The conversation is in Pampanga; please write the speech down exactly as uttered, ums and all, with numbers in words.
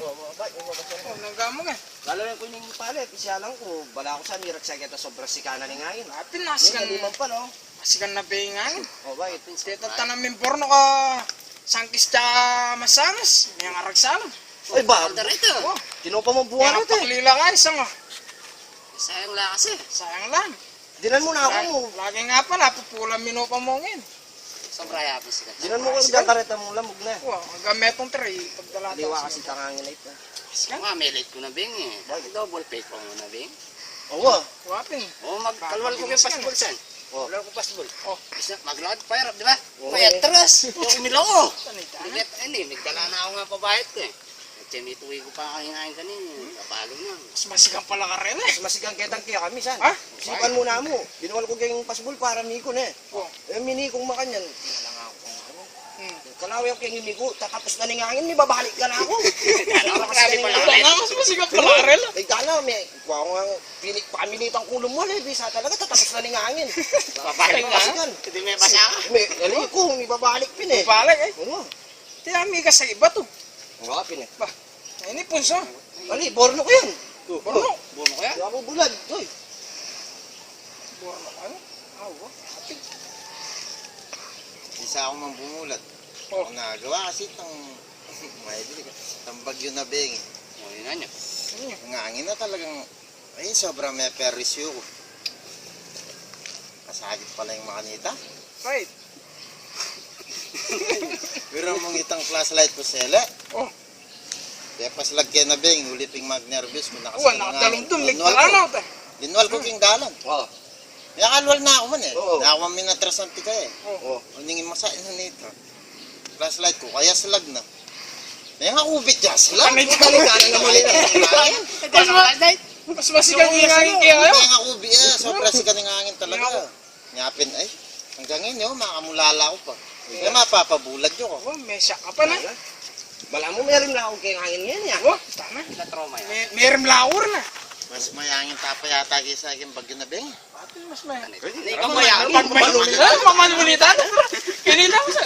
O, nanggamu ka? Lalo yang kuning palit, isyalang ku, bala ku sa miragsa keta sobra sika na ning angin. Apin, asikan, aliman pa, no? Asikan na beng angin. O, bakit? Teta, tanamin bornok a sangkis ta masangas. May ngaragsalan. Ay, ba? Order ito. O. Tinopa mo buwan ito, eh. Paklila ka, isang, o. Sayang la kasi. Sayang la. Dinan mu na aku. Lagi nga pala, pupulan minopa mo ngin. Sobra yapin sika. Dinan mu ku dyan kareta mu, lamug na. Wa, gametong tray, pagdala. Liwa kasi tangangin na ita. Nga, melit ku na beng, eh. Bakit? Double pay ko na beng. Awa. Wapin. O, magkalwal ku keng pasbul san. O. Kalwal ku pasbul. O. Isa, maglaad pa yarap, di ba? O, eh. Payatras. Yung milo ko. Sanita na. Hindi, migdala na ako nga pabayat ko, eh. At siya, mituwi ku pa kanina, kanina. Kapalo na. Mas masigang pala karela, eh. Mas masigang ketang kaya kami, san? Ha? Sipan mu namu. Binuwal ku keng pasbul para miku ne. O. E, mini kung makanyan. Di na lang aku kung ano. Hmm. Kalawi aku keng imiku, tatapus na ning angin, mibabalik ka na aku. Tatapus na ning angin. Mas masigang pala karela. E, tana, me, kung aku nga, pili, pamilitan kung lumwal, e, bisa talaga, tatapus na ning angin. Babalik ka na? Masigan. Hindi may basa ka? Me, ali ku, mibabalik pin, e. Balik, e. O. Ti, ami ka sa iba to. Nga, pin, e. Ba, ini punso. Ali, bornok yan. Bornok? Bornok yan? Wala ku bulad, oy. Bornok, ano? Awa, apin. Isa ako mang bumulat. O. Ang nagawa kasi itang, may bili ka, itang bagyo na beng. O, yun na niya. Ang angin na talagang, ay, sobrang meperisyo ko. Kasakit pala yung makanita. Right. Pero mung itang flashlight ko, sele. O. Kaya paslag kaya na beng, uli ping magnervyos ko, nakasalang nga. Wa, nakatalumdum, linwal ko. Linwal ko king dalan. O. Kaya kalwal na aku man e. Oo. Kaya aku ang minatrasan ti kaya e. Oo. Uning masa, ina nita. Flashlight ko, kaya slag na. Kaya nga kubit ya slag. Ano ito? Balik ka na naman ito. Mas ma-, mas masigang yung hangin kaya kayo? Kaya nga kubit ya, sobra sigang yung hangin talaga. Nga. Ngapin, ay, hanggang ngayon, yun, makamulala ko pa. Kaya mapapabulad yun ko. Oh, may siya ka pa na. Bala mu, meron lang akong kaya hangin ngayon, ya. Oh, tama. May, meron lang ako rin, ah. Mas mayangin tapa yata kaysa aking bagyo na beng. Ate, mas may. Hindi ka mayangin. Pag may, ah, mamanulita. Kanina ko sa